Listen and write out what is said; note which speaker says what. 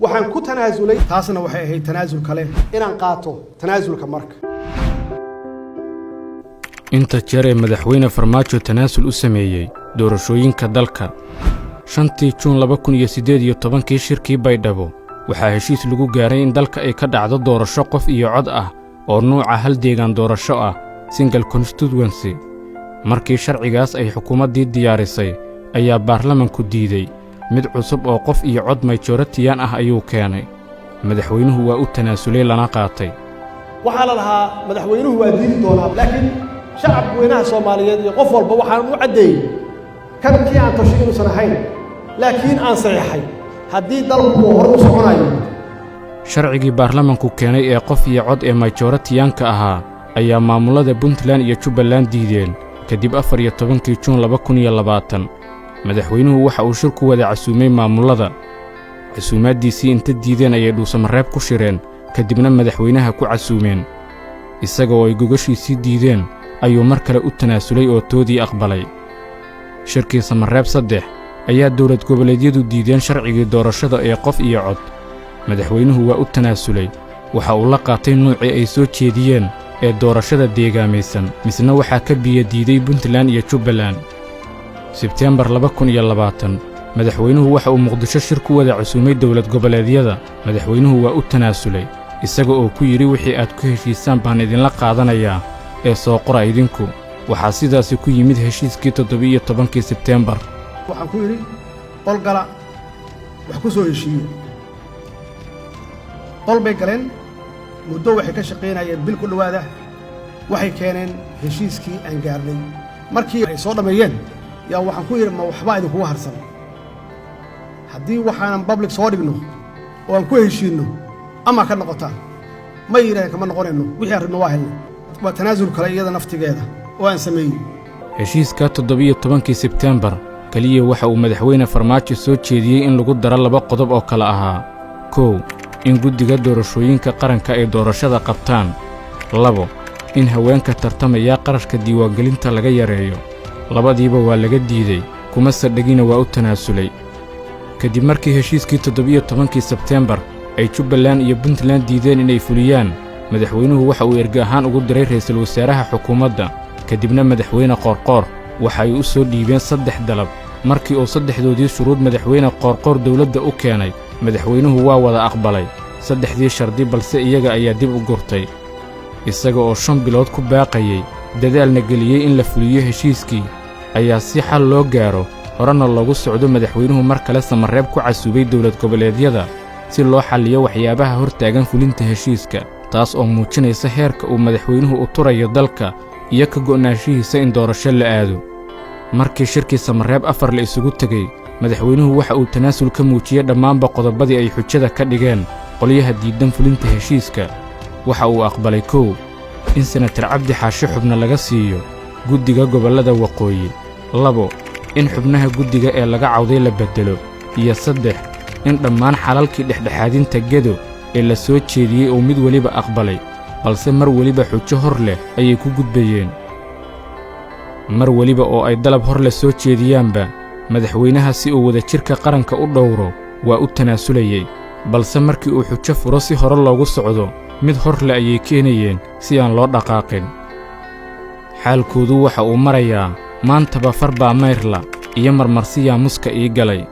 Speaker 1: Waxaan ku tanaasulay, taasna waxay ahayd tanaasul kale inaan qaato tanaasulka marka.
Speaker 2: Inta jeer ee Madaxweyne Farmaajo tanaasul u sameeyey doorashooyinka dalka. 5-tii Juun 2018-kii, shirkii Baydhabo, waxaa heshiis lagu gaaray in dalka ay ka dhacdo doorasho qof iyo cod ah oo nuuca hal deegaan doorasho ah, single constituency. Markii sharcigaas ay xukuumaddii diyaarisay ayaa baarlamanku diiday. Mid cusub oo qof iyo cod majorityan ah ayuu keenay. Madaxweynuhu waa u tanaasulay, lana qaatay.
Speaker 1: Waxaa la lahaa madaxweynuhu waa diidi doonaa, laakiin shacab weynaha Soomaaliyeed iyo qof walba waxaan u caddeeyey kan kii aan toshay inuusan ahayn, laakiin aan saxiixay haddii dalku uu hore u soconayo.
Speaker 2: Sharcigii baarlamanku keenay ee qof iyo cod ee majorityanka ahaa ayaa maamullada Puntland iyo Jubbaland diideen. Kadib 14-kii Juun 2020, madaxweynuhu waxa uu shir ku wada casuumay maamullada. Casuumaaddiisii inta diideen ayay Dhuusamareeb ku shireen, kadibna madaxweynaha ku casuumeen. Isaga oo ay gogashiisii diideen ayuu mar kale u tanaasulay oo toodii aqbalay. Shirkii Samareeb 3 ayaa dowlad goboleedyadu diideen sharcigii doorashada ee qof iyo cod. Madaxweynuhu waa u tanaasulay. Waxa uu la qaatay nuucii ay soo jeediyeen ee doorashada deegaamaysan. Misna waxaa ka biyo diiday Puntland iyo Jubbaland. Sebteembar 2020, madaxweynuhu waxa uu Muqdisho shir ku wada casuumay dowlad goboleedyada. Madaxweynuhu waa u tanaasulay, isaga oo ku yidhi: "Wixii aad ku heshiisaan baan idinla qaadanayaa ee soo qora idinku." Waxaa sidaasi ku yimid heshiiskii 17-kii Sebteembar.
Speaker 1: Waxaan ku yidhi: "Qol gala, wax ku soo heshiiye." Qol bay galeen. Muddo waxay ka shaqaynayeen bil ku dhowaada. Waxay keeneen heshiiskii aan gaarnay. Markii ay soo dhammeeyeen yaa waxaan ku yidhi: "Ma waxbaa idinkugu harsan? Haddii waxaanan public soo dhigno oo aan ku heshiinno, ama ka noqotaan?" May yidhahdeen: "Kama noqonayno, wixii aan rabno waa helnay." Waa tanaasul kale iyada naftigeeda oo aan sameeyey.
Speaker 2: Heshiiska 17-kii Sebteembar keliya waxa uu Madaxweyne Farmaajo soo jeediyey in lagu daro laba qodob oo kale ahaa: 1, in guddiga doorashooyinka qaranka ay doorashada qabtaan; 2, in haweenka tartamaya qarashka diiwaangelinta laga yareeyo. Labadiiba waa laga diidey, kuma sadhegina, waa u tanaasulay. Kadib markii heshiiskii 17-kii Sebteembar ay Jubbaland iyo Puntland diideen inay fuliyaan, madaxweynuhu waxa uu erge ahaan ugu diray ra'iisul wasaaraha xukuumadda, kadibna Madaxweyne Qoorqoor. Waxa ay u soo dhiibeen saddex dalab. Markii uu saddexdoodii shuruud Madaxweyne Qoorqoor dawladda u keenay, madaxweynuhu waa wada aqbalay saddexdii shardi, balse iyaga ayaa dib u gurtay. Isaga oo 5 bilood ku baaqayey, dadaalna geliyey in la fuliyo heshiiskii, ayaa si xal loo gaaro horena loogu socdo, madaxweynuhu mar kale Samareeb ku casuubay dowlad goboleedyada si loo xalliyo waxyaabaha hor taagan fulinta heshiiska, taas oo muujinaysa heerka uu madaxweynuhu u turayo dalka iyo ka go'naanshihiisa in doorasho la aado. Markii shirkii Samareeb 4 la isugu tegey, madaxweynuhu waxa uu tanaasul ka muujiyey dhammaanba qodobadii ay xujada ka dhigeen qolyaha diiddan fulinta heshiiska. Waxa uu aqbalay: 1, in Senatar Cabdi Xaashi xubno laga siiyo guddiga gobollada waqooyi; 2, in xubnaha guddiga ee laga cawday la beddelo; iyo 3, in dhammaan xalalkii dhexdhexaadinta Gedo ee la soo jeediyey uu mid weliba aqbalay, balse mar weliba xujo hor leh ayay ku gudbayeen. Mar weliba oo ay dalab hor leh soo jeediyaanba, madaxweynaha si uu wadajirka qaranka u dhowro waa u tanaasulayey, balse markii uu xujo furo si hore loogu socdo, mid hor leh ayay keenayeen si aan loo dhaqaaqin. Xaalkoodu waxa uu marayaa maantaba far baa mayrla iyo marmarsiyaa muska ii galay.